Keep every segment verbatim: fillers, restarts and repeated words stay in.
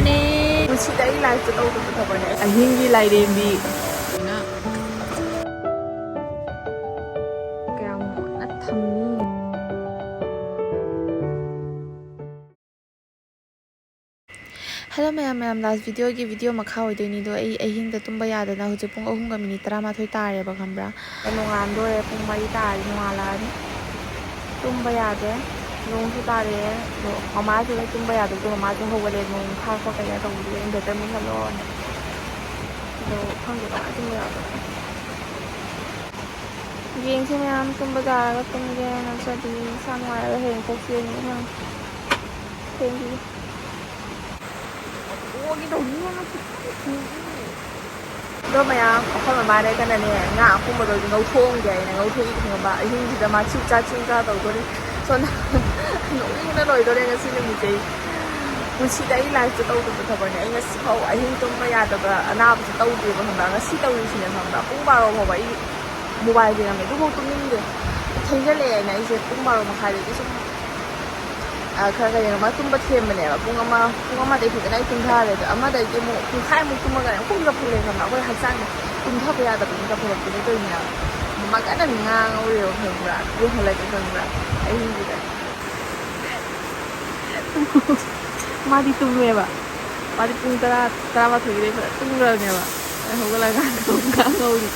ꯄꯨꯟꯁꯤꯗ ꯑꯩ ꯂꯥꯏꯐꯇ ꯇꯧꯗꯕ ꯊꯕꯛꯅꯦ꯫ ꯑꯍꯤꯡꯒꯤ ꯂꯥꯏꯔꯦꯝꯕꯤ꯫ ꯀꯌꯥꯝ ꯃꯣꯠꯅ ꯊꯝꯃꯤ꯫ ꯍꯜꯂꯣ ꯃꯌꯥꯝ, ꯃꯌꯥꯝ, ꯂꯥꯁ ꯚꯤꯗꯤꯑꯣꯒꯤ ꯚꯤꯗꯤꯑꯣ ꯃꯈꯥ ꯑꯣꯏꯗꯣꯏꯅꯤꯗꯣ꯫ ꯑꯩ ꯑꯍꯤꯡꯗ ꯇꯨꯝꯕ ꯌꯥꯗꯅ ꯍꯧꯖꯤꯛ ꯄꯨꯡ ꯑꯍꯨꯝꯒ ꯃꯤꯅꯤꯠ ꯇꯔꯥꯃꯥꯊꯣꯏ ꯇꯥꯔꯦꯕ, ꯈꯪꯕ꯭ꯔꯥ? ꯅꯣꯡꯉꯥꯟꯗꯣꯔꯦ, ꯄꯨꯡ ꯃꯔꯤ ꯇꯥꯔꯗꯤ ꯅꯣꯡꯉꯥꯜꯂꯛꯑꯅꯤ꯫ ꯇꯨꯝꯕ ꯌꯥꯗꯦ꯫ ꯅꯣꯡꯁꯨ ꯇꯥꯔꯛꯑꯦ꯫ ꯑꯗꯣ ꯃꯃꯥꯁꯨ ꯂꯣꯏ ꯇꯨꯝꯕ ꯌꯥꯗꯕꯗꯣ ꯃꯃꯥꯁꯨ ꯍꯧꯒꯠꯂꯦ, ꯅꯣꯡ ꯊꯥꯔꯛꯄ ꯀꯩꯀꯥ ꯇꯧꯕꯗꯨꯗ ꯏꯟꯚꯔꯇꯔ ꯃꯨꯠꯍꯜꯂꯣꯅ꯫ ꯑꯗꯣ ꯈꯪꯗꯦ ꯀꯃꯥꯏꯅ ꯇꯨꯝꯕ ꯌꯥꯗꯣꯏꯅꯣ꯫ ꯌꯦꯡꯁꯦ ꯃꯌꯥꯝ, ꯇꯨꯝꯕ ꯌꯥꯔꯒ ꯇꯨꯝꯒꯦ, ꯅꯠꯇ꯭ꯔꯗꯤ ꯏꯁꯥ ꯅꯨꯡꯉꯥꯏꯔꯒ ꯍꯌꯦꯡ ꯀꯣꯛ ꯆꯦꯟꯒꯦ ꯈꯪꯗꯦ꯫ ꯊꯦꯡꯒꯤ꯫ ꯑꯗꯣ ꯃꯌꯥꯝ, ꯑꯩꯈꯣꯏ ꯃꯃꯥꯅꯦ ꯀꯟꯅꯅꯦ ꯉꯥ ꯑꯄꯨꯝꯕꯗꯣ ꯉꯧꯊꯣꯛꯑꯝꯒꯦ ꯍꯥꯏꯅ ꯉꯧꯊꯣꯛꯏ ꯈꯪꯉꯕ꯫ ꯑꯍꯤꯡꯁꯤꯗ ꯃꯥ ꯆꯤꯡ ꯆꯥ ꯆꯤꯡ ꯆꯥ ꯇꯧꯗꯣꯔꯤ꯫ ꯁꯣꯝꯗ ꯅꯣꯛꯅꯤꯡꯕꯅ ꯂꯣꯏꯗꯣꯔꯦ ꯉꯁꯤ ꯅꯨꯃꯤꯠꯁꯦ ꯑꯩ꯫ ꯄꯨꯟꯁꯤꯗ ꯑꯩ ꯂꯥꯏꯐꯇ ꯇꯧꯗꯕ ꯊꯕꯛꯅꯦ꯫ ꯑꯩ ꯉꯁꯤ ꯐꯥꯎ ꯑꯍꯤꯡ ꯇꯨꯝꯕ ꯌꯥꯗꯕ ꯑꯅꯥꯕꯁꯨ ꯇꯧꯗꯦꯕ ꯈꯪꯕ꯭ꯔꯥ꯫ ꯉꯁꯤ ꯇꯧꯔꯤꯁꯤꯅꯦ ꯈꯪꯕ꯭ꯔꯥ꯫ ꯄꯨꯡ ꯕꯥꯔꯣ ꯐꯥꯎꯕ ꯑꯩ ꯃꯣꯕꯥꯏꯜ ꯌꯦꯡꯉꯝꯃꯦ꯫ ꯑꯗꯨꯐꯥꯎ ꯇꯨꯝꯅꯤꯡꯗꯦ꯫ ꯊꯦꯡꯖꯜꯂꯛꯑꯦꯅ ꯑꯩꯁꯦ ꯄꯨꯡ ꯕꯥꯔꯣ ꯃꯈꯥꯏꯗꯒꯤ ꯁꯨꯝ, ꯑ, ꯈꯔ ꯈꯔ ꯌꯦꯡꯉꯝꯃꯒ ꯇꯨꯝꯕ ꯊꯦꯝꯕꯅꯦꯕ꯫ ꯄꯨꯡ ꯑꯃ, ꯄꯨꯡ ꯑꯃꯗꯒꯤ ꯐꯖꯅ ꯑꯩ ꯇꯨꯝꯊꯔꯦ꯫ ꯑꯗꯣ ꯑꯃꯗꯒꯤ ꯑꯃꯨꯛ ꯄꯨꯡꯈꯥꯏꯃꯨꯛ ꯇꯨꯝꯃꯒ ꯑꯃꯨꯛ ꯃꯤꯀꯞ ꯊꯣꯛꯂꯛꯑꯦ ꯈꯪꯕ꯭ꯔꯥ? ꯑꯩꯈꯣꯏ ꯍꯛꯆꯥꯡꯁꯦ ꯇꯨꯝꯊꯕ ꯌꯥꯗꯕ ꯃꯤꯀꯞ ꯊꯣꯛꯂꯛꯄꯤꯅꯦ ꯇꯧꯔꯤꯁꯦ꯫ ꯃꯃꯥ ꯀꯟꯅ ꯉꯥꯡꯉꯧꯔꯦꯕ ꯈꯪꯕ꯭ꯔꯥ? ꯌꯦꯡꯍꯜꯂꯒꯦ ꯈꯪꯕ꯭ꯔꯥ? ꯑꯍꯤꯡꯁꯤꯗ꯫ ꯃꯥꯗꯤ ꯇꯨꯝꯃꯦꯕ꯫ ꯃꯥꯗꯤ ꯄꯨꯡ ꯇꯔꯥ, ꯇꯔꯥꯃꯥꯊꯣꯏꯒꯤꯗꯩ ꯐꯖꯅ ꯇꯨꯝꯈ꯭ꯔꯕꯅꯦꯕ꯫ ꯑꯩ ꯍꯧꯒꯠꯂꯀꯥꯟꯗ ꯑꯃꯨꯛ ꯉꯥꯡꯍꯧꯔꯤ꯫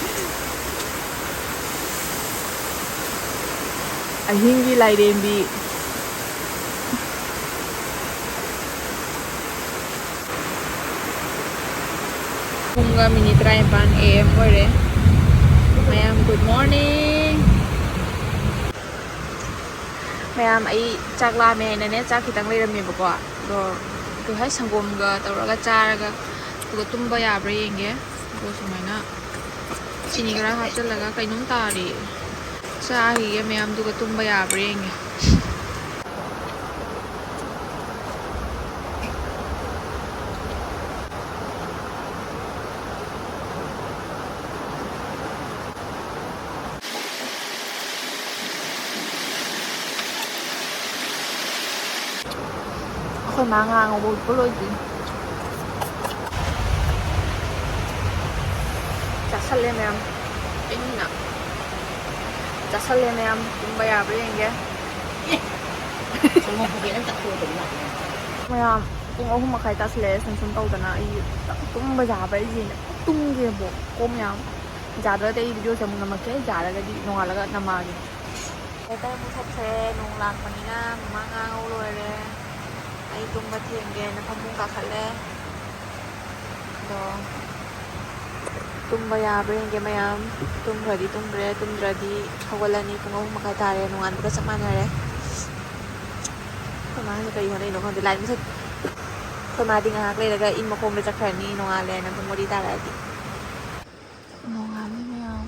ꯑꯍꯤꯡꯒꯤ ꯂꯥꯏꯔꯦꯝꯕꯤ꯫ ꯄꯨꯡꯒ ꯃꯤꯅꯤꯠ ꯇꯔꯥꯅꯤꯄꯥꯟ A M ꯑꯣꯏꯔꯦ꯫ ꯃꯌꯥꯝ, good morning꯫ ꯃꯌꯥꯝ, ꯑꯩ ꯆꯥꯛ ꯂꯥꯝꯃꯦ ꯍꯥꯏꯅꯅꯦ, ꯆꯥꯛ ꯈꯤꯇꯪ ꯂꯩꯔꯝꯃꯦꯕꯀꯣ, ꯑꯗꯣ ꯀꯩ ꯍꯥꯏ, ꯁꯪꯒꯣꯝꯒ ꯇꯧꯔꯒ ꯆꯥꯔꯒ, ꯑꯗꯨꯒ ꯇꯨꯝꯕ ꯌꯥꯕ꯭ꯔꯥ ꯌꯦꯡꯒꯦ꯫ ꯑꯗꯣ ꯁꯨꯃꯥꯏꯅ ꯆꯤꯅꯤ ꯈꯔ ꯍꯥꯞꯆꯤꯜꯂꯒ ꯀꯩꯅꯣꯝ ꯇꯥꯔꯤ꯫ ꯆꯥꯈꯤꯒꯦ ꯃꯌꯥꯝꯗꯨꯒ ꯇꯨꯝꯕ ꯌꯥꯕ꯭ꯔꯥ ꯌꯦꯡꯒꯦ꯫ ꯑꯩꯈꯣꯏ ꯃꯥ ꯉꯥ ꯉꯧꯕ ꯎꯠꯄ ꯂꯣꯏꯗ꯭ꯔꯤ꯫ ꯆꯥꯁꯜꯂꯦ ꯃꯌꯥꯝ꯫ ꯏꯪꯅ ꯆꯥꯁꯜꯂꯦ ꯃꯌꯥꯝ꯫ ꯇꯨꯝꯕ ꯌꯥꯕ꯭ꯔꯥ ꯌꯦꯡꯒꯦ꯫ ꯃꯌꯥꯝ, ꯄꯨꯡ ꯑꯍꯨꯝ ꯃꯈꯥꯏ ꯇꯥꯁꯜꯂꯛꯑꯦ꯫ ꯁꯨꯝ ꯁꯨꯝ ꯇꯧꯗꯅ ꯑꯩ ꯇꯨꯝꯕ ꯌꯥꯕ꯭ꯔꯥ ꯑꯩꯁꯦ ꯇꯨꯝꯒꯦꯕꯀꯣ ꯃꯌꯥꯝ꯫ ꯌꯥꯗ꯭ꯔꯒꯗꯤ ꯑꯩ ꯚꯤꯗꯤꯑꯣꯁꯦ ꯑꯃꯨꯛ ꯅꯝꯃꯛꯀꯦ, ꯌꯥꯔꯒꯗꯤ ꯅꯣꯡꯉꯥꯜꯂꯒ ꯅꯝꯃꯛꯑꯒꯦ꯫ ꯁ꯭ꯋꯦꯇꯔ ꯑꯃꯨꯛ ꯁꯦꯠꯈ꯭ꯔꯦ, ꯅꯣꯡ ꯂꯥꯛꯄꯅꯤꯅ꯫ ꯃꯃꯥ ꯉꯥꯡꯍꯧ ꯂꯣꯏꯔꯦ꯫ ꯑꯩ ꯇꯨꯝꯕ ꯊꯦꯡꯒꯦꯅ ꯐꯃꯨꯡ ꯀꯥꯈꯠꯂꯦ꯫ ꯑꯗꯣ ꯇꯨꯝꯕ ꯌꯥꯕ꯭ꯔꯥ ꯌꯦꯡꯒꯦ ꯃꯌꯥꯝ꯫ ꯇꯨꯝꯈ꯭ꯔꯗꯤ ꯇꯨꯝꯈ꯭ꯔꯦ, ꯇꯨꯝꯗ꯭ꯔꯗꯤ ꯍꯧꯒꯠꯂꯅꯤ꯫ ꯄꯨꯡ ꯑꯍꯨꯝ ꯃꯈꯥꯏ ꯇꯥꯔꯦ, ꯅꯣꯡꯉꯥꯟꯕꯒ ꯆꯞ ꯃꯥꯟꯅꯔꯦ꯫ ꯑꯩꯈꯣꯏ ꯃꯥꯁꯦ ꯀꯔꯤ ꯍꯣꯠꯅꯩꯅꯣ ꯈꯪꯗꯦ꯫ ꯂꯥꯏꯠ ꯃꯨꯊꯠ-, ꯑꯩꯈꯣꯏ ꯃꯥꯗꯤ ꯉꯥꯏꯍꯥꯛ ꯂꯩꯔꯒ ꯏꯪ ꯃꯈꯣꯡꯗ ꯆꯠꯈ꯭ꯔꯅꯤ, ꯅꯣꯡꯉꯥꯜꯂꯦꯅ ꯄꯨꯡ ꯃꯔꯤ ꯇꯥꯔꯛꯑꯗꯤ꯫ ꯅꯣꯡꯉꯥꯜꯂꯦ ꯃꯌꯥꯝ꯫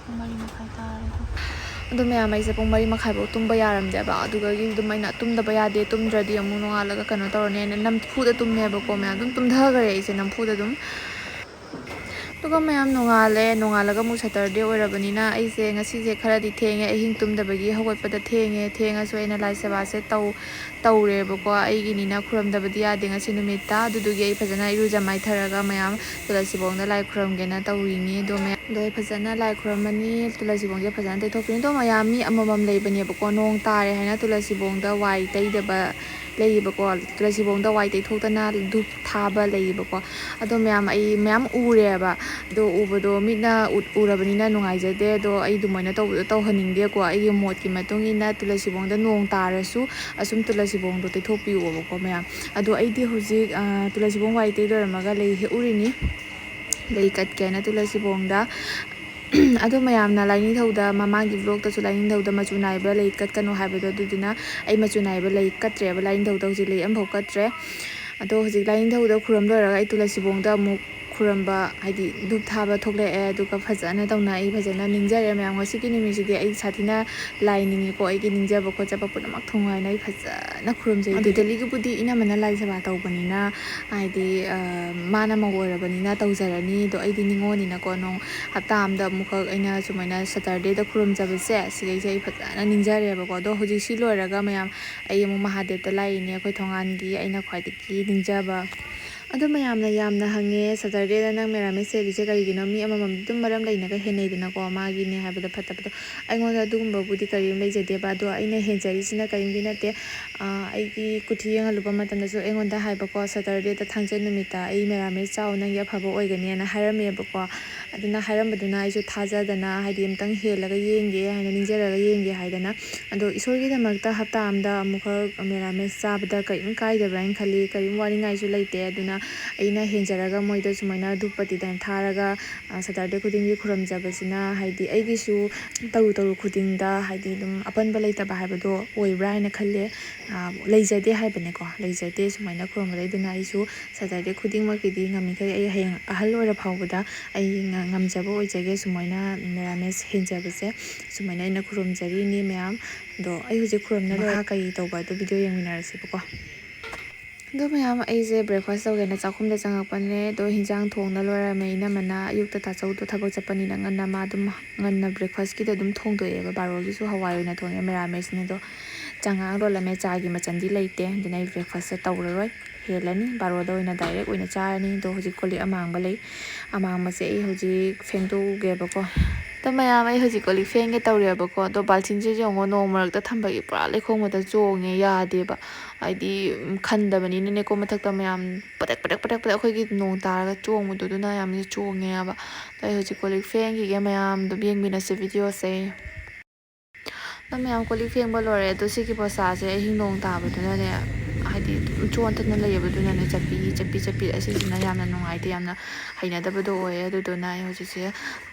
ꯄꯨꯡ ꯃꯔꯤ ꯃꯈꯥꯏ ꯇꯥꯔꯦ꯫ ꯑꯗꯣ ꯃꯌꯥꯝ, ꯑꯩꯁꯦ ꯄꯨꯡ ꯃꯔꯤ ꯃꯈꯥꯏꯐꯥꯎ ꯇꯨꯝꯕ ꯌꯥꯔꯝꯗꯦꯕ꯫ ꯑꯗꯨꯗꯒꯤ ꯑꯗꯨꯝ ꯑꯩꯅ ꯇꯨꯝꯗꯕ ꯌꯥꯗꯦ, ꯇꯨꯝꯗ꯭ꯔꯗꯤ ꯑꯃꯨꯛ ꯅꯣꯡꯉꯥꯜꯂꯒ ꯀꯩꯅꯣ ꯇꯧꯔꯅꯦꯅ ꯅꯝꯐꯨꯗ ꯇꯨꯝꯃꯦꯕꯀꯣ ꯃꯌꯥꯝ꯫ ꯑꯗꯨꯝ ꯇꯨꯝꯊꯈ꯭ꯔꯦ ꯑꯩꯁꯦ ꯅꯝꯐꯨꯗ ꯑꯗꯨꯝ꯫ ꯑꯗꯨꯒ ꯃꯌꯥꯝ, ꯅꯣꯡꯉꯥꯜꯂꯦ꯫ ꯅꯣꯡꯉꯥꯜꯂꯒ ꯑꯃꯨꯛ ꯁꯇꯔꯗꯦ ꯑꯣꯏꯔꯕꯅꯤꯅ ꯑꯩꯁꯦ ꯉꯁꯤꯁꯦ ꯈꯔꯗꯤ ꯊꯦꯡꯉꯦ꯫ ꯑꯍꯤꯡ ꯇꯨꯝꯗꯕꯒꯤ ꯍꯧꯒꯠꯄꯗ ꯊꯦꯡꯉꯦ꯫ ꯊꯦꯡꯉꯁꯨ ꯑꯩꯅ ꯂꯥꯏ ꯁꯦꯕꯥꯁꯦ ꯇꯧ-, ꯇꯧꯔꯦꯕꯀꯣ꯫ ꯑꯩꯒꯤꯅꯤꯅ ꯈꯨꯔꯝꯗꯕꯗꯤ ꯌꯥꯗꯦ ꯉꯁꯤ ꯅꯨꯃꯤꯠꯇ꯫ ꯑꯗꯨꯗꯨꯒꯤ ꯑꯩ ꯐꯖꯅ ꯏꯔꯨꯖ ꯃꯥꯏꯊꯔꯒ ꯃꯌꯥꯝ ꯇꯨꯂꯁꯤꯕꯣꯡꯗ ꯂꯥꯏ ꯈꯨꯔꯝꯒꯦꯅ ꯇꯧꯔꯤꯅꯤ꯫ ꯑꯗꯣ ꯃꯌꯥꯝ, ꯑꯗꯣ ꯑꯩ ꯐꯖꯅ ꯂꯥꯏ ꯈꯨꯔꯝꯃꯅꯤ꯫ ꯇꯨꯂꯁꯤꯕꯣꯡꯁꯦ ꯐꯖꯅ ꯇꯩꯊꯣꯛꯄꯤꯅꯤ꯫ ꯑꯗꯣ ꯃꯌꯥꯝ, ꯃꯤ ꯑꯃꯃꯝ ꯂꯩꯕꯅꯦꯕꯀꯣ, ꯅꯣꯡ ꯇꯥꯔꯦ ꯍꯥꯏꯅ ꯇꯨꯂꯁꯤꯕꯣꯡꯗ ꯋꯥꯏ ꯇꯩꯗꯕ ꯂꯩꯌꯦꯕꯀꯣ꯫ ꯇꯨꯂꯁꯤꯕꯣꯡꯗ ꯋꯥꯏ ꯇꯩꯊꯣꯛꯇꯅ ꯙꯨꯞ ꯊꯥꯕ ꯂꯩꯌꯦꯕꯀꯣ꯫ ꯑꯗꯣ ꯃꯌꯥꯝ, ꯑꯩ ꯃꯌꯥꯝ ꯎꯔꯦꯕ꯫ ꯑꯗꯣ ꯎꯕꯗꯣ ꯃꯤꯠꯅ ꯎꯠ-, ꯎꯔꯕꯅꯤꯅ ꯅꯨꯡꯉꯥꯏꯖꯗꯦ꯫ ꯑꯗꯣ ꯑꯩ ꯑꯗꯨꯃꯥꯏꯅ ꯇꯧꯕꯗꯣ ꯇꯧꯍꯟꯅꯤꯡꯗꯦꯀꯣ꯫ ꯑꯩꯒꯤ ꯃꯣꯠꯀꯤ ꯃꯇꯨꯡ ꯏꯟꯅ ꯇꯨꯂꯁꯤꯕꯣꯡꯗ ꯅꯣꯡ ꯇꯥꯔꯁꯨ ꯑꯁꯨꯝ ꯇꯨꯂꯁꯤꯕꯣꯡꯗꯣ ꯇꯩꯊꯣꯛꯄꯤꯌꯣꯕꯀꯣ ꯃꯌꯥꯝ꯫ ꯑꯗꯣ ꯑꯩꯗꯤ ꯍꯧꯖꯤꯛ, ꯑ, ꯇꯨꯂꯁꯤꯕꯣꯡ ꯋꯥꯏ ꯇꯩ ꯂꯣꯏꯔꯝꯃꯒ ꯂꯩ ꯍꯦꯛꯎꯔꯤꯅꯤ꯫ ꯂꯩ ꯀꯠꯀꯦꯅ ꯇꯨꯂꯁꯤꯕꯣꯡꯗ꯫ ꯑꯗꯣ ꯃꯌꯥꯝꯅ ꯂꯥꯏꯅꯤꯡꯊꯧꯗ, ꯃꯃꯥꯡꯒꯤ vlogꯇꯁꯨ ꯂꯥꯏꯅꯤꯡꯊꯧꯗ ꯃꯆꯨ ꯅꯥꯏꯕ ꯂꯩ ꯀꯠꯀꯅꯨ ꯍꯥꯏꯕꯗꯣ, ꯑꯗꯨꯗꯨꯅ ꯑꯩ ꯃꯆꯨ ꯅꯥꯏꯕ ꯂꯩ ꯀꯠꯇ꯭ꯔꯦꯕ꯫ ꯂꯥꯏꯅꯤꯡꯊꯧꯗ ꯍꯧꯖꯤꯛ ꯂꯩ ꯑꯃꯐꯥꯎ ꯀꯠꯇ꯭ꯔꯦ꯫ ꯑꯗꯣ ꯍꯧꯖꯤꯛ ꯂꯥꯏꯅꯤꯡꯊꯧꯗ ꯈꯨꯔꯨꯝ ꯂꯣꯏꯔꯒ ꯑꯩ ꯇꯨꯂꯁꯤꯕꯣꯡꯗ ꯑꯃꯨꯛ ꯈꯨꯔꯝꯕ, ꯍꯥꯏꯗꯤ ꯙꯨꯞ ꯊꯥꯕ ꯊꯣꯛꯂꯛꯑꯦ꯫ ꯑꯗꯨꯒ ꯐꯖꯅ ꯇꯧꯅ ꯑꯩ ꯐꯖꯅ ꯅꯤꯡꯖꯔꯦ ꯃꯌꯥꯝ꯫ ꯉꯁꯤꯒꯤ ꯅꯨꯃꯤꯠꯁꯤꯗꯤ ꯑꯩ ꯁꯥꯊꯤꯅ ꯂꯥꯏ ꯅꯤꯡꯉꯤꯀꯣ꯫ ꯑꯩꯒꯤ ꯅꯤꯡꯖꯕ ꯈꯣꯠꯆꯕ ꯄꯨꯝꯅꯃꯛ ꯊꯨꯡꯉꯥꯏꯅ ꯑꯩ ꯐꯖꯅ ꯈꯨꯔꯨꯝꯖꯩ꯫ ꯑꯗꯨ ꯗꯦꯜꯂꯤꯒꯤꯕꯨꯗꯤ ꯏꯅꯝꯃꯅ ꯂꯥꯏ ꯁꯦꯕꯥ ꯇꯧꯕꯅꯤꯅ, ꯍꯥꯏꯗꯤ, ꯑ, ꯃꯥꯅ ꯃꯧ ꯑꯣꯏꯔꯕꯅꯤꯅ ꯇꯧꯖꯔꯅꯤ꯫ ꯑꯗꯣ ꯑꯩꯗꯤ ꯅꯤꯉꯣꯜꯅꯤꯅꯀꯣ, ꯅꯣꯡ ꯍꯞꯇꯥ ꯑꯃꯗ ꯑꯃꯨꯛꯈꯛ ꯑꯩꯅ ꯁꯨꯃꯥꯏꯅ ꯁꯇꯔꯗꯦꯗ ꯈꯨꯔꯨꯝꯖꯕꯁꯦ, ꯁꯤꯈꯩꯁꯦ ꯑꯩ ꯐꯖꯅ ꯅꯤꯡꯖꯔꯦꯕꯀꯣ꯫ ꯑꯗꯣ ꯍꯧꯖꯤꯛ ꯁꯤ ꯂꯣꯏꯔꯒ ꯃꯌꯥꯝ, ꯑꯩ ꯑꯃꯨꯛ ꯃꯍꯥꯗꯦꯕꯇ ꯂꯥꯛꯏꯅꯦ, ꯑꯩꯈꯣꯏ ꯊꯣꯡꯒꯥꯟꯒꯤ ꯑꯩꯅ ꯈ꯭ꯋꯥꯏꯗꯒꯤ ꯅꯤꯡꯖꯕ ꯑꯗꯣ ꯃꯌꯥꯝꯅ ꯌꯥꯝꯅ ꯍꯪꯉꯦ, "ꯁꯇꯔꯗꯦꯗ ꯅꯪ ꯃꯦꯔꯥꯃꯦꯁ ꯍꯦꯜꯂꯤꯁꯦ ꯀꯔꯤꯒꯤꯅꯣ?" ꯃꯤ ꯑꯃꯃꯝ ꯑꯗꯨꯝ ꯃꯔꯝ ꯂꯩꯅꯒ ꯍꯦꯟꯅꯩꯗꯅꯀꯣ, ꯃꯥꯒꯤꯅꯦ ꯍꯥꯏꯕꯗ ꯐꯠꯇꯕꯗꯣ꯫ ꯑꯩꯉꯣꯟꯗ ꯑꯗꯨꯒꯨꯝꯕꯕꯨꯗꯤ ꯀꯔꯤꯝ ꯂꯩꯖꯗꯦꯕ, ꯑꯗꯣ ꯑꯩꯅ ꯍꯦꯟꯖꯔꯤꯁꯤꯅ ꯀꯔꯤꯝꯒꯤ ꯅꯠꯇꯦ꯫ ꯑꯩꯒꯤ ꯀꯨꯊꯤ ꯌꯦꯡꯍꯜꯂꯨꯕ ꯃꯇꯝꯗꯁꯨ ꯑꯩꯉꯣꯟꯗ ꯍꯥꯏꯕꯀꯣ, "ꯁꯇꯔꯗꯦꯗ, ꯊꯥꯡꯖ ꯅꯨꯃꯤꯠꯇ ꯑꯩ ꯃꯦꯔꯥꯃꯦꯁ ꯆꯥꯎ, ꯅꯪꯒꯤ ꯑꯐꯕ ꯑꯣꯏꯒꯅꯤꯅ" ꯍꯥꯏꯔꯝꯃꯦꯕꯀꯣ꯫ ꯑꯗꯨꯅ ꯍꯥꯏꯔꯝꯕꯗꯨꯅ ꯑꯩꯁꯨ ꯊꯥꯖꯗꯅ, ꯍꯥꯏꯗꯤ, ꯑꯝꯇꯪ ꯍꯦꯜꯂꯒ ꯌꯦꯡꯒꯦ ꯍꯥꯏꯅ, ꯅꯤꯡꯖꯔꯒ ꯌꯦꯡꯒꯦ ꯍꯥꯏꯗꯅ꯫ ꯑꯗꯣ ꯏꯁꯣꯔꯒꯤꯗꯃꯛꯇ ꯍꯞꯇꯥ ꯑꯃꯗ ꯑꯃꯨꯛꯈꯛ ꯃꯦꯔꯥꯃꯦꯁ ꯆꯥꯕꯗ ꯀꯔꯤꯝ ꯀꯥꯏꯗꯕ꯭ꯔꯥ ꯍꯥꯏꯅ ꯈꯜꯂꯤ, ꯀꯔꯤꯝ ꯋꯥꯅꯤꯡꯉꯥꯏꯁꯨ ꯂꯩꯇꯦ꯫ ꯑꯗꯨꯅ ꯑꯩꯅ ꯍꯦꯟꯖꯔꯒ ꯃꯣꯏꯗ ꯁꯨꯃꯥꯏꯅ ꯙꯨꯞ ꯄꯇꯤꯗ ꯊꯥꯔꯒ, ꯑ, ꯁꯇꯔꯗꯦ ꯈꯨꯗꯤꯡꯒꯤ ꯈꯨꯔꯨꯝꯖꯕꯁꯤꯅ, ꯍꯥꯏꯗꯤ, ꯑꯩꯒꯤꯁꯨ ꯇꯧꯔꯨ ꯇꯧꯔꯨ ꯈꯨꯗꯤꯡꯗ, ꯍꯥꯏꯗꯤ, ꯑꯗꯨꯝ ꯑꯄꯟꯕ ꯂꯩꯇꯕ ꯍꯥꯏꯕꯗꯣ ꯑꯣꯏꯕ꯭ꯔꯥ ꯍꯥꯏꯅ ꯈꯜꯂꯦ꯫ ꯑ, ꯂꯩꯖꯗꯦ ꯍꯥꯏꯕꯅꯦꯀꯣ, ꯂꯩꯖꯗꯦ꯫ ꯁꯨꯃꯥꯏꯅ ꯈꯨꯔꯨꯝꯕꯗ, ꯑꯗꯨꯅ ꯑꯩꯁꯨ ꯁꯇꯔꯗꯦ ꯈꯨꯗꯤꯡꯃꯛꯀꯤꯗꯤ ꯉꯝꯃꯤꯈꯩ ꯑꯩ ꯍꯌꯦꯡ ꯑꯍꯜ ꯑꯣꯏꯔ ꯐꯥꯎꯕꯗ ꯑꯩ ꯉ-, ꯉꯝꯖꯕ ꯑꯣꯏꯖꯒꯦ꯫ ꯁꯨꯃꯥꯏꯅ ꯃꯦꯔꯥꯃꯦꯁ ꯍꯦꯟꯖꯕꯁꯦ, ꯁꯨꯃꯥꯏꯅ ꯑꯩꯅ ꯈꯨꯔꯨꯝꯖꯔꯤꯅꯤ ꯃꯌꯥꯝ꯫ ꯑꯗꯣ ꯑꯩ ꯍꯧꯖꯤꯛ ꯈꯨꯔꯨꯝꯅ ꯂꯣꯏꯔ ꯃꯈꯥ ꯀꯔꯤ ꯇꯧꯕ ꯑꯗꯨ ꯚꯤꯗꯤꯑꯣ ꯌꯦꯡꯃꯤꯟꯅꯔꯁꯤꯕꯀꯣ꯫ ꯑꯗꯣ ꯃꯌꯥꯝ, ꯑꯩꯁꯦ ꯕ꯭ꯔꯦꯛꯐꯥꯁ ꯇꯧꯒꯦꯅ ꯆꯥꯛꯈꯨꯝꯗ ꯆꯪꯉꯛꯄꯅꯦ꯫ ꯑꯗꯣ ꯍꯤꯟꯖꯥꯡ ꯊꯣꯡꯅ ꯂꯣꯏꯔꯝꯃꯦ꯫ ꯏꯅꯝꯃꯅ ꯑꯌꯨꯛꯇ ꯇꯥꯆꯧꯗꯣ ꯊꯕꯛ ꯆꯠꯄꯅꯤꯅ ꯉꯟꯅ ꯃꯥ ꯑꯗꯨꯝ ꯉꯟꯅ ꯕ꯭ꯔꯦꯛꯐꯥꯁꯀꯤꯗꯤ ꯑꯗꯨꯝ ꯊꯣꯡꯗꯣꯛꯑꯦꯕ꯫ ꯕꯥꯔꯣꯒꯤꯁꯨ ꯍꯋꯥꯏ ꯑꯣꯏꯅ ꯊꯣꯡꯉꯦ, ꯃꯦꯔꯥꯃꯦꯁꯅꯦ꯫ ꯑꯗꯣ ꯆꯉꯥꯡ ꯂꯣꯜꯂꯝꯃꯦ, ꯆꯥꯒꯤ ꯃꯆꯜꯗꯤ ꯂꯩꯇꯦ꯫ ꯑꯗꯨꯅ ꯑꯩ ꯕ꯭ꯔꯦꯛꯐꯥꯁꯁꯦ ꯇꯧꯔꯔꯣꯏ, ꯍꯦꯜꯂꯅꯤ꯫ ꯕꯥꯔꯣꯗ ꯑꯣꯏꯅ ꯗꯥꯏꯔꯦꯛ ꯑꯣꯏꯅ ꯆꯥꯔꯅꯤ꯫ ꯑꯗꯣ ꯍꯧꯖꯤꯛ ꯀꯣꯜ ꯂꯤꯛ ꯑꯃꯥꯡꯕ ꯂꯩ, ꯑꯃꯥꯡꯕꯁꯦ ꯑꯩ ꯍꯧꯖꯤꯛ ꯐꯦꯡꯗꯣꯛꯎꯒꯦꯕꯀꯣ꯫ ꯑꯗꯣ ꯃꯌꯥꯝ, ꯑꯩ ꯍꯧꯖꯤꯛ ꯀꯣꯜ ꯂꯤꯛ ꯐꯦꯡꯒꯦ ꯇꯧꯔꯦꯕꯀꯣ꯫ ꯑꯗꯣ ꯕꯥꯜꯇꯤꯟꯁꯦ ꯌꯦꯡꯉꯣ, ꯅꯣꯡ ꯃꯔꯛꯇ ꯊꯝꯕꯒꯤ ꯄꯨꯔꯥ ꯂꯩꯈꯣꯝ ꯉꯥꯛꯇ ꯆꯣꯡꯉꯦ, ꯌꯥꯗꯦꯕ꯫ ꯍꯥꯏꯗꯤ, ꯎꯝ, ꯈꯟꯗꯕꯅꯤꯅꯅꯦꯀꯣ, ꯃꯊꯛꯇ ꯃꯌꯥꯝ ꯄꯗꯛ ꯄꯗꯛ ꯄꯗꯛ ꯄꯗꯛ ꯑꯩꯈꯣꯏꯒꯤ ꯅꯣꯡ ꯇꯥꯔꯒ ꯆꯣꯡꯕꯗꯣ, ꯑꯗꯨꯅ ꯌꯥꯝꯅ ꯆꯣꯡꯉꯦ ꯍꯥꯏꯕ꯫ ꯑꯗꯣ ꯑꯩ ꯍꯧꯖꯤꯛ ꯀꯣꯜ ꯂꯤꯛ ꯐꯦꯡꯈꯤꯒꯦ, ꯃꯌꯥꯝ ꯑꯗꯨꯝ ꯌꯦꯡꯃꯤꯟꯅꯁꯦ ꯚꯤꯗꯤꯑꯣꯁꯦ꯫ ꯑꯗꯣ ꯃꯌꯥꯝ ꯀꯣꯜ ꯂꯤꯛ ꯐꯦꯡꯕ ꯂꯣꯏꯔꯦ꯫ ꯑꯗꯣ ꯁꯤꯒꯤ ꯕꯣꯁꯥꯁꯦ ꯑꯍꯤꯡ ꯅꯣꯡ ꯇꯥꯕꯗꯨꯅꯅꯦ, ꯍꯥꯏꯗꯤ ꯑꯗꯨꯝ ꯆꯣꯟꯗꯅ ꯂꯩꯌꯦꯕ, ꯑꯗꯨꯅꯅꯦ ꯆꯠꯄꯤ ꯆꯠꯄꯤ ꯆꯠꯄꯤ, ꯑꯁꯤꯁꯤꯅ ꯌꯥꯝꯅ ꯅꯨꯡꯉꯥꯏꯇꯦ, ꯌꯥꯝꯅ ꯍꯩꯅꯗꯕꯗꯣ ꯑꯣꯏꯌꯦ꯫ ꯑꯗꯨꯗꯨꯅ ꯑꯩ ꯍꯧꯖꯤꯛꯁꯦ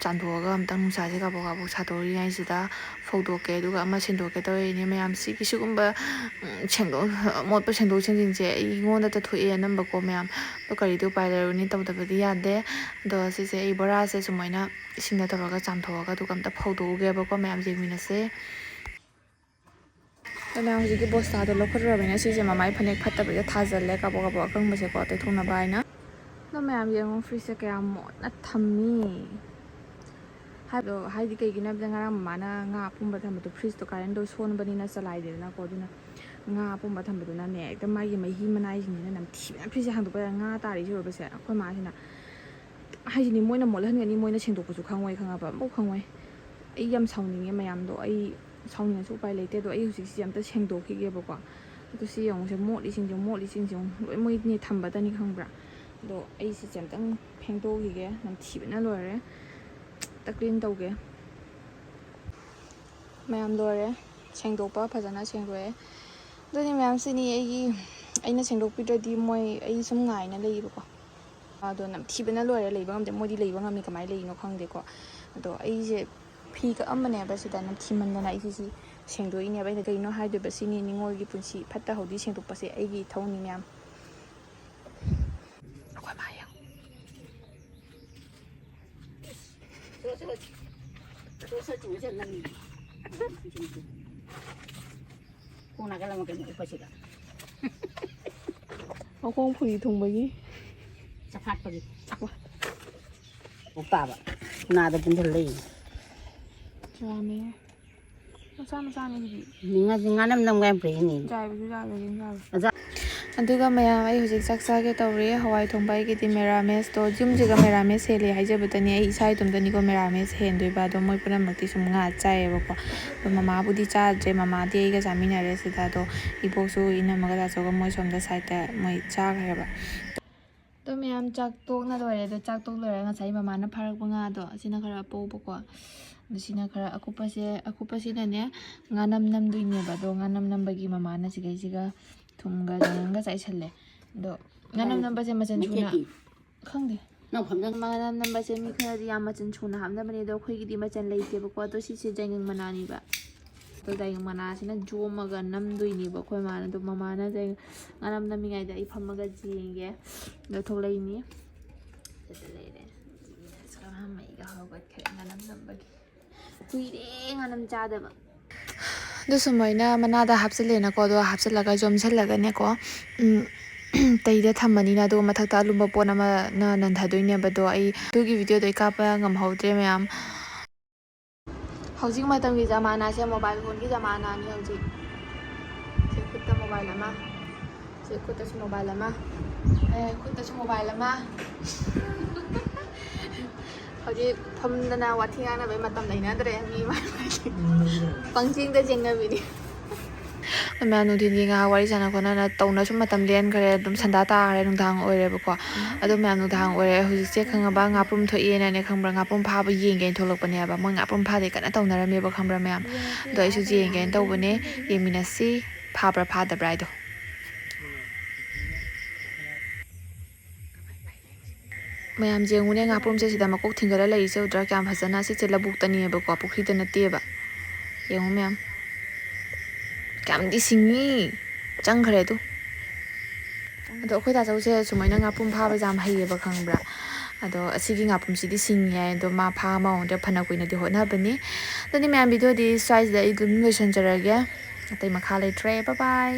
ꯆꯥꯝꯊꯣꯛꯑꯒ ꯑꯝꯇꯪ ꯅꯨꯡꯁꯥꯁꯦ ꯀꯥꯕꯛ ꯀꯥꯕꯛ ꯁꯥꯗꯣꯔꯤꯉꯩꯁꯤꯗ ꯐꯧꯗꯣꯛꯀꯦ, ꯑꯗꯨꯒ ꯑꯃ ꯁꯦꯡꯗꯣꯛꯀꯦ ꯇꯧꯔꯤꯅꯦ꯫ ꯃꯌꯥꯝ ꯁꯤꯒꯤ ꯁꯤꯒꯨꯝꯕ, ꯎꯝ, ꯁꯦꯡꯗꯣꯛ-, ꯑꯃꯣꯠꯄ ꯁꯦꯡꯗꯣꯛ ꯁꯦꯡꯖꯤꯟꯁꯦ ꯑꯩꯉꯣꯟꯗꯇ ꯊꯣꯛꯑꯦ ꯑꯅꯝꯕꯀꯣ ꯃꯌꯥꯝ꯫ ꯑꯗꯣ ꯀꯔꯤꯗꯤ ꯎꯄꯥꯏ ꯂꯩꯔꯨꯅꯤ, ꯇꯧꯗꯕꯗꯤ ꯌꯥꯗꯦ꯫ ꯑꯗꯣ ꯁꯤꯁꯦ ꯑꯩ ꯕꯣꯔꯥꯁꯦ ꯁꯨꯃꯥꯏꯅ ꯏꯁꯤꯡꯗ ꯇꯧꯔꯒ ꯆꯥꯝꯊꯣꯛꯑꯒ ꯑꯗꯨꯒ ꯑꯝꯇ ꯐꯧꯗꯣꯛꯎꯒꯦꯕꯀꯣ, ꯃꯌꯥꯝ ꯌꯦꯡꯃꯤꯟꯅꯁꯦ꯫ ꯑꯗꯣ ꯃꯌꯥꯝ ꯍꯧꯖꯤꯛꯀꯤ ꯕꯣꯁꯇꯥꯗꯣ ꯂꯧꯈꯠꯂꯨꯔꯕꯅꯤꯅ ꯁꯤꯁꯦ ꯃꯃꯥꯏ ꯐꯅꯦꯛ ꯐꯠꯇꯕꯁꯦ ꯊꯥꯖꯜꯂꯦ, ꯀꯥꯕꯣꯛ ꯀꯥꯕꯣꯛ ꯑꯀꯪꯕꯁꯦꯀꯣ ꯇꯩꯊꯣꯛꯅꯕ ꯍꯥꯏꯅ꯫ ꯑꯗꯣ ꯃꯌꯥꯝ ꯌꯦꯡꯉꯣ, ꯐ꯭ꯔꯤꯖꯁꯦ ꯀꯌꯥꯝ ꯃꯣꯠꯅ ꯊꯝꯃꯤ꯫ ꯍꯥꯏꯕꯗꯣ, ꯍꯥꯏꯗꯤ ꯀꯩꯒꯤꯅꯣ ꯍꯥꯏꯕꯗ ꯉꯔꯥꯡ ꯃꯃꯥꯅ ꯉꯥ ꯑꯄꯨꯝꯕ ꯊꯝꯕꯗꯣ ꯐ꯭ꯔꯤꯖꯇꯣ ꯀꯔꯦꯟꯗꯣ ꯁꯣꯟꯕꯅꯤꯅ ꯆꯂꯥꯏꯗꯦꯗꯅꯀꯣ, ꯑꯗꯨꯅ ꯉꯥ ꯑꯄꯨꯝꯕ ꯊꯝꯕꯗꯨꯅꯅꯦ, ꯍꯦꯛꯇ ꯃꯥꯒꯤ ꯃꯍꯤ ꯃꯅꯥꯏꯁꯤꯡꯁꯤꯅ ꯅꯝꯊꯤꯕꯅ ꯐ꯭ꯔꯤꯖꯁꯦ ꯍꯥꯡꯗꯣꯛꯄꯗ ꯉꯥ ꯇꯥꯔꯤꯁꯦ ꯎꯔꯕꯁꯦ꯫ ꯑꯩꯈꯣꯏ ꯃꯥꯁꯤꯅ ꯍꯥꯏꯁꯤꯅꯤ, ꯃꯣꯏꯅ ꯃꯣꯠꯍꯟꯒꯅꯤ, ꯃꯣꯏꯅ ꯁꯦꯡꯗꯣꯛꯄꯁꯨ ꯈꯪꯉꯣꯏ, ꯈꯪꯉꯕ? ꯑꯃꯐꯥꯎ ꯈꯪꯉꯣꯏ꯫ ꯑꯩ ꯌꯥꯝ ꯁꯥꯎꯅꯤꯡꯉꯦ ꯃꯌꯥꯝꯗꯣ꯫ ꯑꯩ ꯁꯥꯎꯅꯤꯡꯉꯁꯨ ꯎꯄꯥꯏ ꯂꯩꯇꯦ꯫ ꯑꯗꯣ ꯑꯩ ꯍꯧꯖꯤꯛꯁꯤ ꯑꯝꯇ ꯁꯦꯡꯗꯣꯛꯈꯤꯒꯦꯕꯀꯣ꯫ ꯑꯗꯨ ꯁꯤ ꯌꯦꯡꯉꯨꯁꯦ, ꯃꯣꯠꯂꯤꯁꯤꯡꯁꯦ, ꯃꯣꯠꯂꯤꯁꯤꯡꯁꯦ ꯌꯦꯡꯉꯨ꯫ ꯂꯣꯏ ꯃꯣꯏꯅꯦ ꯊꯝꯕꯇꯅꯤ, ꯈꯪꯕ꯭ꯔꯥ? ꯑꯗꯣ ꯑꯩ ꯁꯤꯁꯦ ꯑꯝꯇꯪ ꯐꯦꯡꯗꯣꯛꯈꯤꯒꯦ꯫ ꯅꯝꯊꯤꯕꯅ ꯂꯣꯏꯔꯦ꯫ ꯑꯝꯇ ꯀ꯭ꯂꯤꯟ ꯇꯧꯒꯦ꯫ ꯃꯌꯥꯝ ꯂꯣꯏꯔꯦ꯫ ꯁꯦꯡꯗꯣꯛꯄ ꯐꯖꯅ ꯁꯦꯡꯗꯣꯛꯑꯦ꯫ ꯑꯗꯨꯅꯤ ꯃꯌꯥꯝꯁꯤꯅꯤ ꯑꯩꯒꯤ, ꯑꯩꯅ ꯁꯦꯡꯗꯣꯛꯄꯤꯗ꯭ꯔꯗꯤ ꯃꯣꯏ ꯑꯩ ꯁꯨꯝ ꯉꯥꯏꯅ ꯂꯩꯌꯦꯕꯀꯣ꯫ ꯑꯗꯣ ꯅꯝꯊꯤꯕꯅ ꯂꯣꯏꯔꯦ, ꯂꯩꯕ ꯉꯝꯗꯦ꯫ ꯃꯣꯏꯗꯤ ꯂꯩꯕ ꯉꯝꯃꯤ, ꯀꯃꯥꯏꯅ ꯂꯩꯔꯤꯅꯣ ꯈꯪꯗꯦꯀꯣ꯫ ꯑꯗꯣ ꯑꯩꯁꯦ ꯐꯤ ꯀꯛꯑꯝꯕꯅꯦꯕ ꯁꯤꯗ, ꯅꯝꯊꯤꯃꯟꯗꯅ ꯑꯩꯁꯦ ꯁꯤ ꯁꯦꯡꯗꯣꯛꯏꯅꯦꯕ꯫ ꯑꯩꯅ ꯀꯩꯅꯣ ꯍꯥꯏꯗꯣꯏꯕ, ꯁꯤꯅꯤ ꯅꯤꯉꯣꯜꯒꯤ ꯄꯨꯟꯁꯤ ꯐꯠꯇ ꯍꯥꯎꯗꯤ ꯁꯦꯡꯗꯣꯛꯄꯁꯦ ꯑꯩꯒꯤ ꯏꯊꯧꯅꯤ ꯃꯌꯥꯝ꯫ ꯑꯩꯈꯣꯏ ꯃꯥ ꯌꯦꯡꯉꯨ꯫ ꯆꯠꯂꯣ, ꯆꯠꯂꯣ꯫ ꯆꯠꯂꯣ, ꯆꯠꯂꯣ, ꯆꯠꯂꯣ, ꯅꯪ꯫ ꯈꯣꯡ ꯅꯥꯀꯜ ꯑꯃ ꯀꯩꯅꯣ ꯎꯞꯄꯁꯤꯗ꯫ ꯃꯈꯣꯡ ꯐꯨꯔꯤ ꯊꯨꯡꯕꯒꯤ꯫ ꯆꯐꯥꯠꯄꯒꯤ꯫ ꯆꯐꯥꯠ꯫ ꯄꯨꯛ ꯇꯥꯕ꯫ ꯎꯅꯥꯗ ꯄꯨꯟꯁꯤꯜꯂ ꯂꯩ꯫ ꯆꯥꯝꯃꯦ꯫ ꯃꯆꯥ ꯃꯆꯥꯅꯤ ꯍꯧꯖꯤꯛ꯫ ꯉꯥ-, ꯉꯥꯅꯝ ꯅꯝꯒ ꯌꯥꯝ ꯄꯤꯛꯏꯅꯦ꯫ ꯆꯥꯏꯕꯁꯨ ꯌꯥꯗ꯭ꯔꯦ, ꯑꯗꯨꯝ ꯌꯥꯗ꯭ꯔꯦ꯫ ꯑꯣꯖꯥ꯫ ꯑꯗꯨꯒ ꯃꯌꯥꯝ, ꯑꯩ ꯍꯧꯖꯤꯛ ꯆꯥꯛ ꯆꯥꯒꯦ ꯇꯧꯔꯤ꯫ ꯍꯋꯥꯏ ꯊꯣꯡꯕ ꯑꯩꯒꯤꯗꯤ ꯃꯦꯔꯥꯃꯦꯁꯇꯣ, ꯌꯨꯝꯁꯤꯒ ꯃꯦꯔꯥꯃꯦꯁ ꯍꯦꯜꯂꯦ ꯍꯥꯏꯖꯕꯇꯅꯤ꯫ ꯑꯩ ꯏꯁꯥ ꯏꯇꯣꯝꯇꯅꯤꯀꯣ ꯃꯦꯔꯥꯃꯦꯁ ꯍꯦꯟꯗꯣꯏꯕ꯫ ꯑꯗꯣ ꯃꯣꯏ ꯄꯨꯝꯅꯃꯛꯇꯤ ꯁꯨꯝ ꯉꯥ ꯆꯥꯏꯌꯦꯕꯀꯣ꯫ ꯑꯗꯣ ꯃꯃꯥꯕꯨꯗꯤ ꯆꯥꯗ꯭ꯔꯦ, ꯃꯃꯥꯗꯤ ꯑꯩꯒ ꯆꯥꯃꯤꯟꯅꯔꯦ ꯁꯤꯗ꯫ ꯑꯗꯣ ꯏꯕꯣꯛꯁꯨ ꯏꯅꯝꯃꯒ ꯇꯥꯆꯧꯒ ꯃꯣꯏ ꯁꯣꯝꯗ ꯁꯥꯏꯠꯇ ꯃꯣꯏ ꯆꯥꯈ꯭ꯔꯦꯕ꯫ ꯑꯗꯣ ꯃꯌꯥꯝ ꯆꯥꯛ ꯇꯣꯛꯅ ꯂꯣꯏꯔꯦ꯫ ꯑꯗꯣ ꯆꯥꯛ ꯇꯣꯛ ꯂꯣꯏꯔꯒ ꯉꯁꯥꯏ ꯃꯃꯥꯅ ꯐꯥꯔꯛꯄ ꯉꯥꯗꯣ, ꯑꯁꯤꯅ ꯈꯔ ꯑꯄꯧꯕꯀꯣ, ꯑꯗꯣ ꯁꯤꯅ ꯈꯔ ꯑꯀꯨꯞꯄꯁꯦ, ꯑꯀꯨꯞꯄꯁꯤꯅꯅꯦ ꯉꯥꯅꯝ ꯅꯝꯗꯣꯏꯅꯦꯕ꯫ ꯑꯗꯣ ꯉꯥꯅꯝ ꯅꯝꯕꯒꯤ ꯃꯃꯥꯅ ꯁꯤꯒꯩꯁꯤꯒ ꯊꯨꯝꯒ ꯆꯅꯝꯒ ꯆꯥꯏꯁꯜꯂꯦ꯫ ꯑꯗꯣ ꯉꯥꯅꯝ ꯅꯝꯕꯁꯦ ꯃꯆꯜ ꯁꯨꯅ, ꯃꯩꯈꯦꯠꯇꯤ? ꯈꯪꯗꯦ꯫ ꯅꯪ ꯐꯝꯗ ꯉꯥꯅꯝ ꯅꯝꯕꯁꯦ ꯃꯤ ꯈꯔꯗꯤ ꯌꯥꯝ ꯃꯆꯜ ꯁꯨꯅ ꯍꯥꯞꯅꯕꯅꯦ, ꯑꯗꯣ ꯑꯩꯈꯣꯏꯒꯤꯗꯤ ꯃꯆꯜ ꯂꯩꯇꯦꯕꯀꯣ꯫ ꯑꯗꯣ ꯁꯤꯁꯦ ꯌꯥꯏꯉꯪ ꯃꯅꯥꯅꯦꯕ꯫ ꯑꯗꯣ ꯌꯥꯏꯉꯪ ꯃꯅꯥꯁꯤꯅ ꯌꯣꯝꯃꯒ ꯅꯝꯗꯣꯏꯅꯦꯕ ꯑꯩꯈꯣꯏ ꯃꯥꯅ꯫ ꯑꯗꯣ ꯃꯃꯥꯅ ꯌꯥꯏꯉꯪ ꯃꯅꯥ ꯅꯝꯃꯤꯉꯩꯗ ꯑꯩ ꯐꯝꯃꯒ ꯌꯦꯡꯒꯦ꯫ ꯑꯗꯣ ꯊꯣꯛꯂꯛꯏꯅꯤ꯫ ꯁꯤꯗ ꯂꯩꯔꯦ꯫ ꯁꯥ ꯃꯩꯒ ꯍꯧꯒꯠꯈ꯭ꯔꯦ ꯉꯥꯅꯝ ꯅꯝꯕꯒꯤ꯫ ꯀꯨꯏꯔꯦ ꯉꯥꯅꯝ ꯆꯥꯗꯕ꯫ ꯑꯗꯨ ꯁꯨꯃꯥꯏꯅ ꯃꯅꯥꯗ ꯍꯥꯞꯆꯤꯜꯂꯦꯅꯀꯣ꯫ ꯑꯗꯣ ꯍꯥꯞꯆꯤꯜꯂꯒ ꯌꯣꯝꯁꯤꯜꯂꯒꯅꯦꯀꯣ, ꯎꯝ, ꯇꯩꯗ ꯊꯝꯃꯅꯤꯅ꯫ ꯑꯗꯨꯒ ꯃꯊꯛꯇ ꯑꯂꯨꯝꯕ ꯄꯣꯠ ꯑꯃꯅ ꯅꯟꯊꯗꯣꯏꯅꯦꯕ꯫ ꯑꯗꯣ ꯑꯩ ꯑꯗꯨꯒꯤ ꯚꯤꯗꯤꯑꯣꯗꯣ ꯑꯩ ꯀꯥꯞꯄ ꯉꯝꯍꯧꯗ꯭ꯔꯦ ꯃꯌꯥꯝ꯫ ꯍꯧꯖꯤꯛ ꯃꯇꯝꯒꯤ ꯖꯃꯥꯅꯥꯁꯦ mobile phoneꯒꯤ ꯖꯃꯥꯅꯥꯅꯤ ꯍꯧꯖꯤꯛ꯫ ꯁꯦ ꯈꯨꯠ ꯃꯣꯕꯥꯏꯜ ꯑꯃ, ꯁꯤ ꯈꯨꯠꯇꯁꯨ ꯃꯣꯕꯥꯏꯜ ꯑꯃ, ꯑꯦ, ꯈꯨꯠꯇꯁꯨ ꯃꯣꯕꯥꯏꯜ ꯑꯃ꯫ ꯍꯧꯖꯤꯛ ꯐꯝꯗꯅ ꯋꯥꯊꯤ ꯉꯥꯡꯅꯕꯩ ꯃꯇꯝ ꯂꯩꯅꯗ꯭ꯔꯦ꯫ ꯃꯤ ꯃꯥꯏ ꯃꯥꯏꯒꯤ ꯄꯪꯆꯦꯡꯗ ꯆꯦꯡꯅꯕꯤꯅꯤ꯫ ꯃꯌꯥꯝ ꯅꯨꯡꯊꯤꯟꯒꯤ ꯉꯥꯏꯍꯥꯛ ꯋꯥꯔꯤ ꯁꯥꯟꯅ ꯈꯣꯠꯅꯅ ꯇꯧꯅ ꯁꯨꯝ ꯃꯇꯝ ꯂꯦꯟꯈ꯭ꯔꯦ꯫ ꯑꯗꯨꯝ ꯁꯟꯗꯥ ꯇꯥꯈ꯭ꯔꯦ, ꯅꯨꯡꯗꯥꯡ ꯑꯣꯏꯔꯦꯕꯀꯣ꯫ ꯑꯗꯣ ꯃꯌꯥꯝ ꯅꯨꯡꯗꯥꯡ ꯑꯣꯏꯔꯦ꯫ ꯍꯧꯖꯤꯛꯁꯦ ꯈꯪꯉꯕ, ꯉꯥꯄ꯭ꯔꯨꯝ ꯊꯣꯛꯑꯦꯅꯅꯦ, ꯈꯪꯕ꯭ꯔꯥ? ꯉꯥꯄ꯭ꯔꯨꯝ ꯐꯥꯕ ꯌꯦꯡꯒꯦꯅ ꯊꯣꯛꯂꯛꯄꯅꯦꯕ꯫ ꯃꯣꯏ ꯉꯥꯄ꯭ꯔꯨꯝ ꯐꯥꯗꯦ ꯀꯟꯅ ꯇꯧꯅꯔꯝꯃꯦꯕ, ꯈꯪꯕ꯭ꯔꯥ ꯃꯌꯥꯝ? ꯑꯗꯣ ꯑꯩꯁꯨ ꯌꯦꯡꯒꯦꯅ ꯇꯧꯕꯅꯦ꯫ ꯌꯦꯡꯃꯤꯟꯅꯁꯤ, ꯐꯥꯕ꯭ꯔꯥ ꯐꯥꯗꯕ꯭ꯔꯥ ꯍꯥꯏꯗꯣ꯫ ꯃꯌꯥꯝ ꯌꯦꯡꯉꯨꯅꯦ, ꯉꯥꯄ꯭ꯔꯨꯝꯁꯦ ꯁꯤꯗ ꯃꯀꯣꯛ ꯊꯤꯡꯒꯠꯂ ꯂꯩꯔꯤꯁꯦ ꯎꯗ꯭ꯔꯥ? ꯀꯌꯥꯝ ꯐꯖꯅ꯫ ꯁꯤꯁꯦ ꯂꯧꯕꯨꯛꯇꯅꯦꯕꯀꯣ, ꯄꯨꯈ꯭ꯔꯤꯗ ꯅꯠꯇꯦꯕ꯫ ꯌꯦꯡꯉꯨ ꯃꯌꯥꯝ, ꯀꯌꯥꯝꯗꯤ ꯁꯤꯡꯉꯤ꯫ ꯆꯪꯈ꯭ꯔꯦ ꯑꯗꯨ꯫ ꯑꯗꯣ ꯑꯩꯈꯣꯏ ꯇꯥꯆꯧꯁꯦ ꯁꯨꯃꯥꯏꯅ ꯉꯥꯄ꯭ꯔꯨꯝ ꯐꯥꯕꯁꯦ ꯌꯥꯝ ꯍꯩꯌꯦꯕ, ꯈꯪꯕ꯭ꯔꯥ? ꯑꯗꯣ ꯑꯁꯤꯒꯤ ꯉꯥꯄ꯭ꯔꯨꯝꯁꯤꯗꯤ ꯁꯤꯡꯉꯤ ꯍꯥꯏ꯫ ꯑꯗꯣ ꯃꯥ ꯐꯥ ꯃꯑꯣꯡꯗ ꯐꯅ ꯀꯨꯏꯅꯗꯤ ꯍꯣꯠꯅꯕꯅꯤ꯫ ꯑꯗꯨꯗꯤ ꯃꯌꯥꯝ, ꯚꯤꯗꯤꯑꯣꯗꯤ ꯁ꯭ꯋꯥꯏꯁꯤꯗ ꯑꯩ ꯑꯗꯨꯝ ꯂꯣꯏꯁꯤꯟꯖꯔꯒꯦ꯫ ꯑꯇꯩ ꯃꯈꯥ ꯂꯩꯇ꯭ꯔꯦ꯫ ꯕꯥꯏ ꯕꯥꯏ꯫